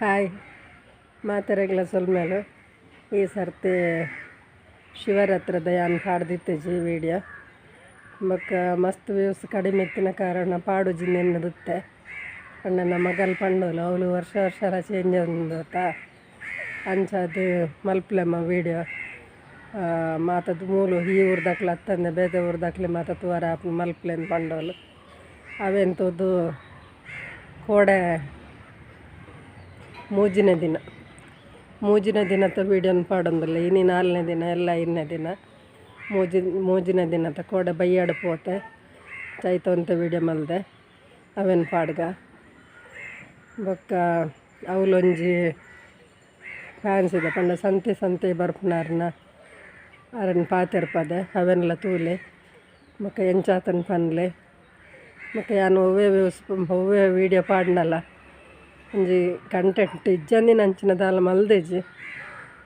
Hi ಮಾತೆರೆಗ್ಲ ಸೊಲ್ಮೆಲು. ಈ ಸರ್ತಿ ಶಿವರಾತ್ರದ ಯಾನ್ ಪಾಡ್ದಿತ್ತೆಜಿ ವೀಡಿಯೋ ಬೊಕ್ಕ ಮಸ್ತ್ ವ್ಯೂಸ್ ಕಡಿಮೆ ಇತ್ತಿನ ಕಾರಣ ಪಾಡುಜಿ ನೆನ್ನದುತ್ತೆ ಪಂಡ ಮಗಲ್ ಪಂಡೋಲು ಅವಳು ವರ್ಷ ವರ್ಷ ಚೇಂಜ್ ಆತ ಅಂಚಾದ್ ಮಲ್ಪುಲೆಮ್ಮ ವೀಡಿಯೋ ಮಾತದ ಮೂಲು ಈ ಊರ್ದಕ್ಲು ಅತ್ತಂದೆ ಬೇತೆ ಊರ್ದಕ್ಲು ಮಾತ ತೂವರೆ ಆಪುಂಡು ಮಲ್ಪುಲೆಂದ್ ಪಂಡೋಲು ಅವೆನ್ ತೂದು ಕೋಡೆ ಮೂಜಿನ ದಿನ ಮೂಜಿನ ದಿನದ ವೀಡಿಯೋನ ಪಾಡೊಂದುಲ್ಲೆ. ಇನಿ ನಾಲ್ನೇ ದಿನ ಎಲ್ಲ ಇನ್ನೇ ದಿನ ಮೂಜಿನ ದಿನದ ಕೋಡೆ ಬಯ್ಯಾಡು ಪೋತೆ ಚೈತವಂತ ವೀಡಿಯೋ ಮಲ್ದೆ ಅವೆನ್ ಪಾಡ್ಗ ಬೊಕ್ಕ ಅವ್ಲೊಂಜಿ ಫ್ಯಾನ್ಸಿದ ಪಂಡ ಸಂತೆ ಸಂತೆ ಬರ್ಪುನಾರ್ನ ಅರನ್ ಪಾತೆರ್ಪದೆ ಅವೆನ್ಲ ತೂಲೆ ಬೊಕ್ಕ ಎಂಚಾತನ್ ಪನ್ಲೆ ಬೊಕ್ಕ ಯಾನ್ ಒವ್ವೇ ವ್ಯೂಸ್ ಒವ್ವೇ ವೀಡಿಯೋ ಪಾಡ್ನಲ್ಲ ಒಂಜಿ ಕಂಟೆಂಟ್ ಇಜ್ಜಂದಿನ ಅಂಚಿನ ದಾಲ ಮಲ್ದೆಜಿ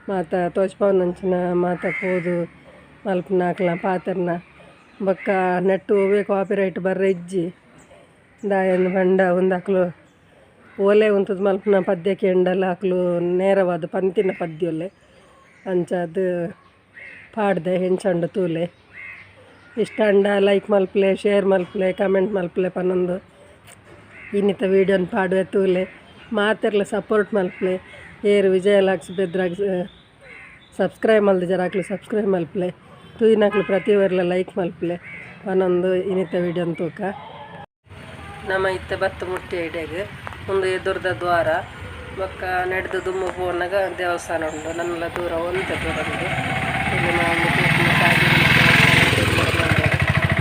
ಮಾತ ತೋಜ್ಪಾವುನಂಚಿನ ಮಾತ ಪೋದು ಮಲ್ಪುನಾಕ್ಲ ಪಾತೆರ್ನ ಬೊಕ್ಕ ನೆಟ್ಟ್ ಒವ್ವೇ ಕಾಪಿರೈಟ್ ಬರ್ರೆ ಇಜ್ಜಿ ದಾಯೆಂದ್ ಪಂಡ ಉಂದಕ್ಲು ಓಲೆ ಉಂತುದು ಮಲ್ಪುನ ಪದ್ಯ ಕೇಂಡಲ ಅಕ್ಲು ನೇರವಾದ್ ಪಂತಿನ ಪದ್ಯೊಲೆ ಅಂಚಾದ್ ಪಾಡ್ದೆ ಎಂಚ ಉಂಡು ತೂಲೆ ಇಷ್ಟ ಆಂಡ ಲೈಕ್ ಮಲ್ಪುಲೆ, ಶೇರ್ ಮಲ್ಪುಲೆ, ಕಮೆಂಟ್ ಮಲ್ಪುಲೆ ಪನೊಂದು ಇನ್ನಿತ ವೀಡಿಯೋನ್ ಪಾಡುವೆ ತೂಲೆ ಮಾತೆರ್ಲ ಸಪೋರ್ಟ್ ಮಲ್ಪುಲೆ. ಏರ್ ವಿಜಯ ಲಾಕ್ಸ್ ಬೆದ್ರಾಗ್ ಸಬ್ಸ್ಕ್ರೈಬ್ ಮಲ್ದಿಜರ ಅಕ್ಲು ಸಬ್ಸ್ಕ್ರೈಬ್ ಮಲ್ಪುಲೆ, ತೂಯಿನಕ್ಲು ಪ್ರತಿ ಒರ್ಲ ಲೈಕ್ ಮಲ್ಪುಲೆ ಪನೊಂದು ಇನ್ನಿತ ವೀಡಿಯೋನ್ ತೂಕ. ನಮ ಇತ್ತೆ ಬತ್ತ್ ಮುಟ್ಟಿ ಇಡೆಗ್ ಉಂದು ಎದುರ್ದ ದ್ವಾರ ಬೊಕ್ಕ ನೆಡ್ದ್ ದುಂಬು ಪೋನಗ ದೇವಸ್ಥಾನ ಉಂಡು ನನಲ ದೂರ ಒಂತೆ ದೂರ ಉಂಡು.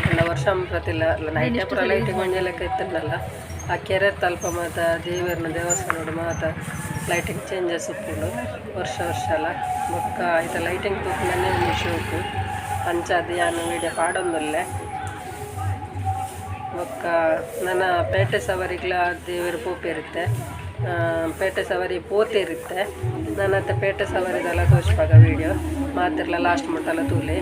ಇಲ್ಲಿ ವರ್ಷ ಪ್ರತಿಲ ನೈಟ್ ಪೂರ ಲೈಟಿಂಗ್ ಒಂಜಿ ಲೆಕ್ಕ ಇತ್ತುಂಡಲ್ಲ ಆ ಕೆರೆ ತಲ್ಪ ಮಾತ ದೇವೆರ್ನ ದೇವಸ್ಥಾನಡ್ ಮಾತ ಲೈಟಿಂಗ್ ಚೇಂಜಸ್ ಉಪ್ಪುಂಡು ವರ್ಷ ವರ್ಷಲ. ಬೊಕ್ಕ ಐತ ಲೈಟಿಂಗ್ ತೂಪುನನೆ ಒಂಜಿ ಶೋಕು ಅಂಚಾದ್ ಯಾನ್ ವೀಡಿಯೋ ಪಾಡೊಂದುಲ್ಲೆ. ಬೊಕ್ಕ ನನ ಪೇಟೆ ಸವಾರಿಗ್ಲ ದೇವೆರ್ ಪೋಪೆರಿತ್ತೆ ಪೇಟೆ ಸವಾರಿ ಪೋತೆರಿತ್ತೆ ನನತ ಪೇಟೆ ಸವಾರಿದೆಲ್ಲ ತೋಜ್ಪಾಗ ವೀಡಿಯೋ ಮಾತೆರ್ಲ ಲಾಸ್ಟ್ ಮುಟ್ಟಲ ತೂಲೆ.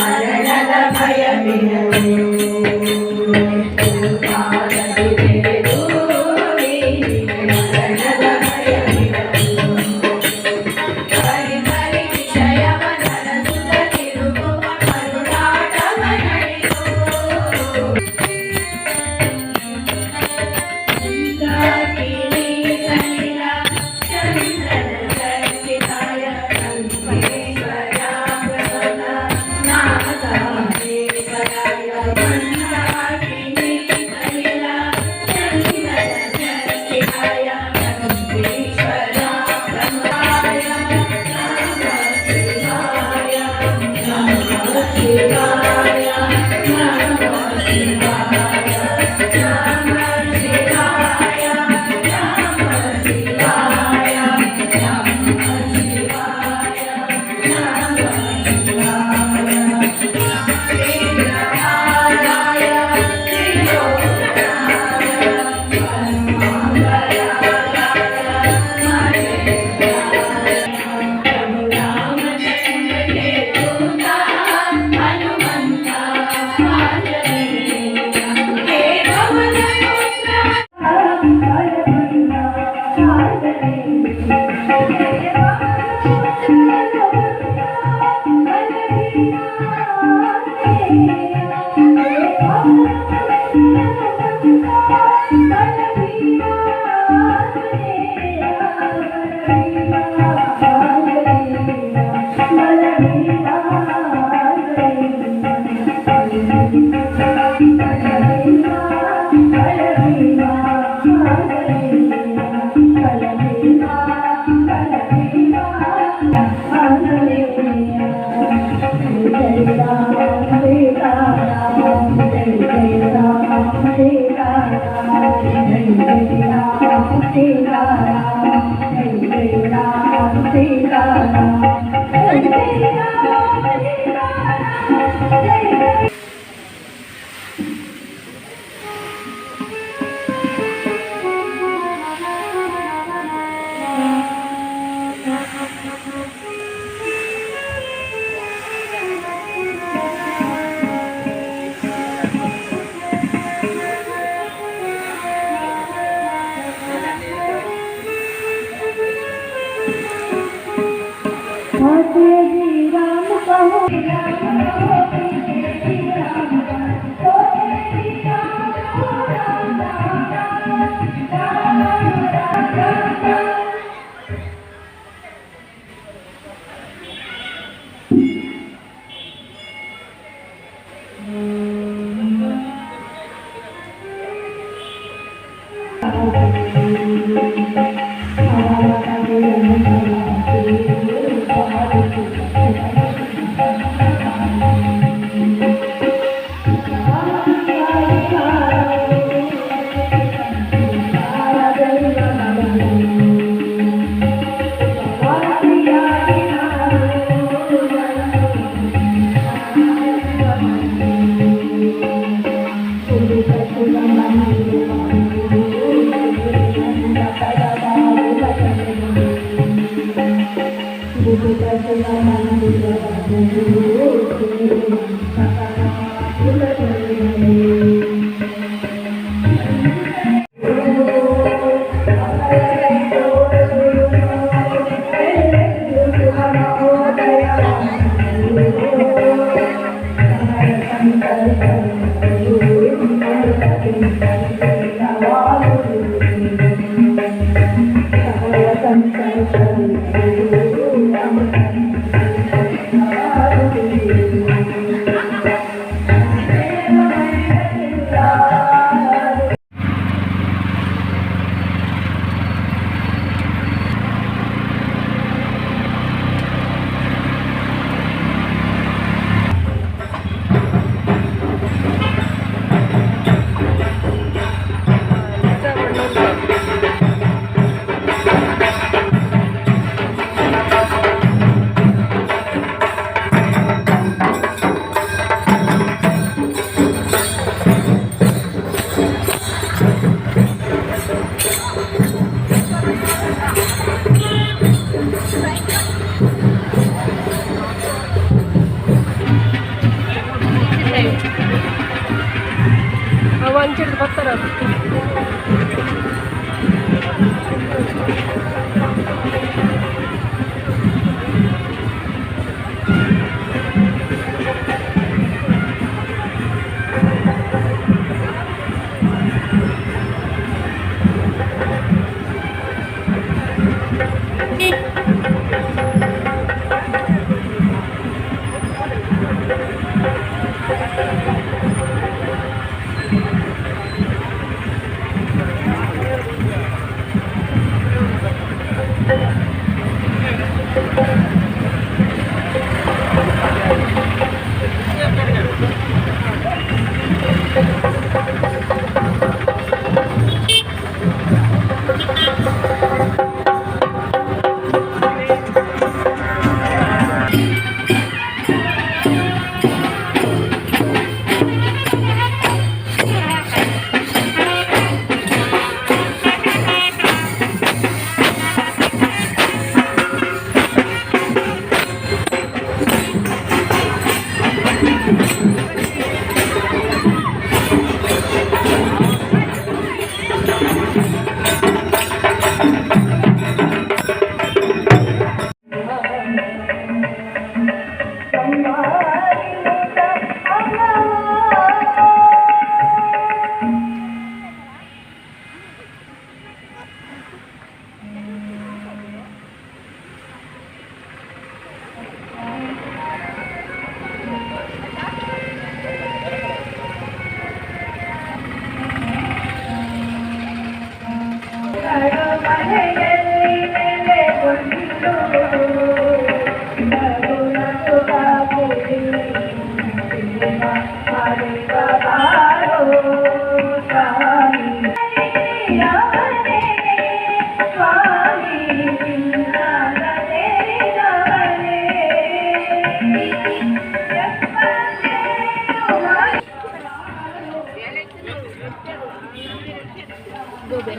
ಮರಣದ ಭಯವಿರದು. ಮರಣದ ಭಯವಿರದು. ಪರಿ ಪರಿ ವಿಷಯವ ನಡೆಸುತ್ತ ತಿರುಗುವ ಕರುಣಾಟವ ನಡೆದು.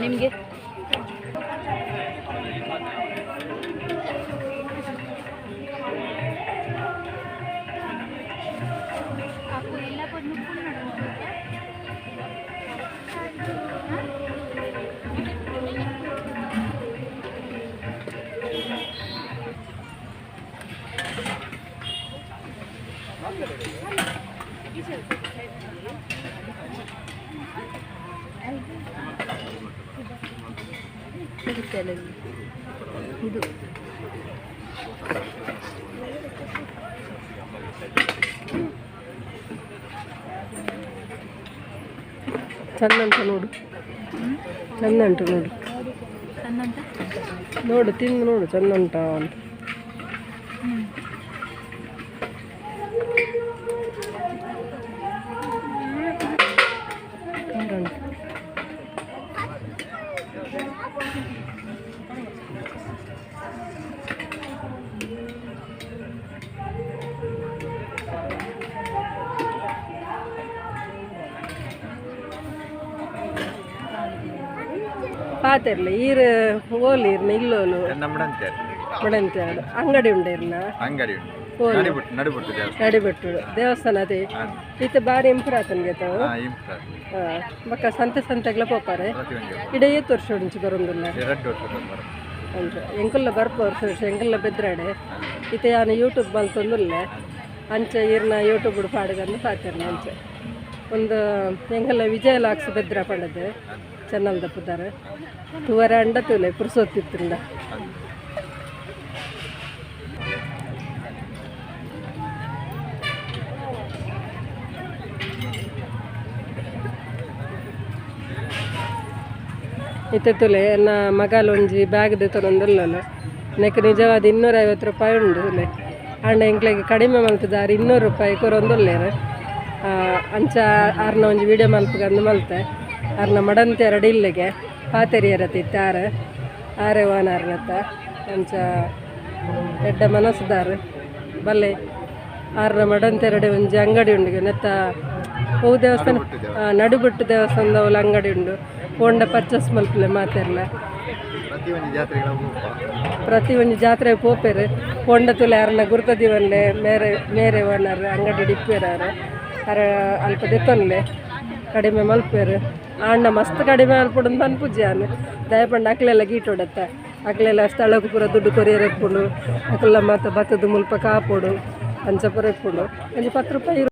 ನಿಮಗೆ ಇದು ಚಂದ ಉಂಟು ನೋಡು, ಚಂದ ಉಂಟು ನೋಡು, ನೋಡು ತಿಂದು ನೋಡು ಚಂದ ಉಂಟಾ ಅಂತ. ಪಾತೆರ್ಲ ಈರ್ ಓಲು ಇರ್ನ ಇಲ್ಲೋಲು ಮಡಂತೆ ಅಂಗಡಿ ಉಂಡೆ ಇರ್ನ ಅಂಗಡಿ ಉಂಟು. ಓಲು ನಡಿಬುಟ್ಟು ನಡಿಬುಟ್ಟು ದೇವಸ್ಥಾನ. ನಡಿಬೆಟ್ಟು ದೇವಸ್ಥಾನ ಅದೇ ಇತ್ತೆ ಬಾರಿ ಇಂಪ್ರೂವ್ ಆತನ್ಗೆ ತಾವು. ಇಂಪ್ರೂವ್. ಬೊಕ್ಕ ಸಂತೆ ಸಂತೆಗ್ಲ ಪೋಪಾರೆ. ಪ್ರತಿಯೊಂದು ಇಡ ಏತ್ ವರ್ಷ ಉಂಚಿ ಬರೊಂದುಲ್ಲ? ಎರಡು ವರ್ಷ ಬರ. ಅಂಚ ಎಂಕುಲ್ಲ ಬರ್ಪ ವರ್ಷ ವರ್ಷ ಎಂಕುಲ್ಲ ಬೆದ್ರಾಡೆ. ಇತ್ತೆ ಯಾನ್ ಯೂಟ್ಯೂಬ್ ಮಲ್ತೊಂದುಲ್ಲೆ, ಅಂಚ ಈರ್ನ ಯೂಟ್ಯೂಬ್ ಪಾಡುಗಂದು ಪಾತೆರ್ನ. ಅಂಚ ಒಂದು ಎಂಕಲ್ಲ ವಿಜಯ ಲಾಕ್ಸ್ ಬೆದ್ರ ಪಂಡದು ಚೆನ್ನಲ್ದ ಪುದಾರ್ ತೂವರೆ ಅಂಡ ತೂಲೆ ಪುರ್ಸೊತ್ತಿತ್ತುಂಡ. ಇತ್ತೆ ತುಲೆ ಎನ್ನ ಮಗಲ್ ಒಂಜಿ ಬ್ಯಾಗ್ ದೆತ್ತೊಂದುಲ್ಲಲ್ಲ, ನೆಕ್ ನಿಜವಾದ 250 ರೂಪಾಯಿ ಉಂಡು ತುಲೆ. ಆಂಡ ಎಂಕ್ಲೆಗ್ ಕಡಿಮೆ ಮಲ್ತದಾರ್ 200 ರೂಪಾಯಿ ಕೊರೊಂದುಲ್ಲೆರ್. ಅಂಚ ಆರ್ನ ಒಂಜಿ ವೀಡಿಯೋ ಮಲ್ಪುಗಂದು ಮಲ್ತೆ. ಆರ್ನ ಮಡಂತೆ ಎರಡು ಇಲ್ಲಿಗೆ ಪಾತೆರಿಯರತಿ ಇತ್ತೆ ಆರ್ ಆರೆ ಓನರ್ನತ್ತ. ಅಂಚ ಎಡ್ಡೆ ಮನಸ್ಸುದಾರ್ ಬಲ್ಲೆ. ಆರ್ನ ಮಡಂತೆರಡೆ ಒಂಜಿ ಅಂಗಡಿ ಉಂಡು ನೆತ್ತ ಹೂ ದೇವಸ್ಥಾನ ನಡುಬೆಟ್ಟು ದೇವಸ್ಥಾನದ ಅಂಗಡಿ ಉಂಡು. ಪೋಂಡ ಪರ್ಚೇಸ್ ಮಲ್ಪಲೆ ಮಾತೆರ್ಲ. ಪ್ರತಿ ಒಂಜಿ ಜಾತ್ರೆ ಪೋಪೆರ್. ಪೋಂಡ ತುಲೆ ಅರ್ನ ಗುರ್ತ ದಿವನ್ಲೆ ಮೇರೆ ಮೇರೆ ಓನರ್ ಅಂಗಡಿ ಡಿಪ್ಪೇರ್ ಆರ್ ಅರ ಅಲ್ಪ ದೆತ್ತೊನ್ಲೆ ಕಡಿಮೆ ಮಲ್ಪೇರು. ಆಂಡ ಮಸ್ತ್ ಕಡಿಮೆ ಮಲ್ಪುಡು ಪನ್ಪುಜಿ ಆನ್ ದಯಪಂಡ ಅಕ್ಲೆಲ್ಲ ಗೀಟೊಡತ್ತ ಅಕ್ಲೆಲ್ಲ ಸ್ಥಳಕ್ಕೆ ಪೂರ ದುಡ್ಡು ಕೊರಿಯರ್ ಇಪ್ಪುಂಡು. ಅಕ್ಲೆಲ್ಲ ಮಾತ ಬತ್ತದ ಮುಲ್ಪ ಕಾಪೊಡು ಅಂಚ ಪೂರ ಇಪ್ಪುಂಡು. ಒಂಜಿ 10 ರೂಪಾಯಿ.